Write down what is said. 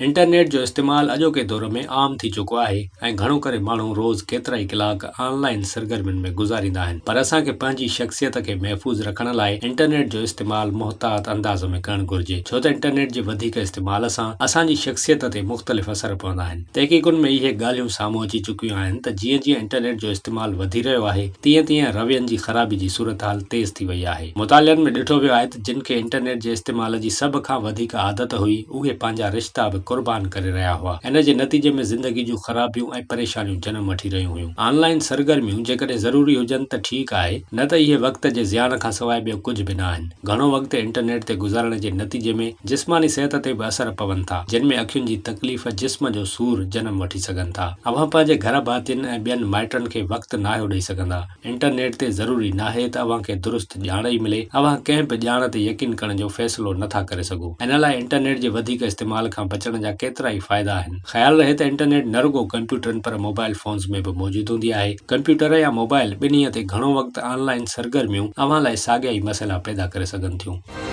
Internet جو استعمال اڄوڪي دور ۾ عام ٿي چڪو آهي ۽ گهڻو ڪري ماڻهو روز ڪيترائي ڪلاڪ آن لائين سرگرمين ۾ گذاريندا آهن پر اسان کي پنهنجي شخصيت کي محفوظ رکڻ لاء انٽرنيٽ جو استعمال محتاط انداز ۾ ڪرڻ گهرجي ڇو ته انٽرنيٽ جي وڌيڪ استعمال سان اسان جي شخصيت تي مختلف اثر پوندا آهن. تحقيقن ۾ اهي ڳالهيون سامهون اچي چڪيون آهن ته جيئن جيئن انٽرنيٽ جو استعمال وڌي رهيو آهي تيئن تيئن روين جي خرابي جي صورتحال تيز ٿي وئي آهي. مطالعن ۾ ڏٺو ويو آهي ته جن کي انٽرنيٽ جي استعمال جي سڀ کان وڌيڪ عادت هئي، اهي پنهنجا رشتا به قربان ڪري رهيا هئا. ان جي نتيجي ۾ زندگي جون خرابيون ۽ پريشانيون جنم وٺي رهيون هيون. آن لائين سرگرميون جيڪڏهن ضروري هجن ته ٺيڪ آهي، نه ته اهي وقت جي زيان کان سواء ٻيو ڪجهه به نه آهن. گهڻو وقت انٽرنيٽ تي گذارڻ جي نتيجي ۾ جسماني صحت تي به اثر پون ٿا، جن ۾ اکين جي تڪليف، جسم جو سور جنم وٺي سگهن ٿا. اوهان پنهنجي گهر ڀاتين ۽ ٻين مائٽن کي وقت ناهيو ڏئي سگهندا. انٽرنيٽ تي ضروري ناهي ته اوهان کي درست ڄاڻ ئي ملي، اوهان ڪنهن به ڄاڻ تي يقين ڪرڻ جو فيصلو نه ٿا ڪري سگهو. ان لاء انٽرنيٽ جي وڌيڪ استعمال کان بچڻ جا ڪيترائي فائدا آهن. خيال رهي ته انٽرنيٽ نه رڳو ڪمپيوٽرن پر موبائل فونز ۾ به موجود هوندي آهي. ڪمپيوٽر يا موبائل ٻنهي تي گهڻو وقت آن لائين سرگرميون اوهان لاء ساڳيا ئي مسئلا پيدا ڪري سگهن ٿيون.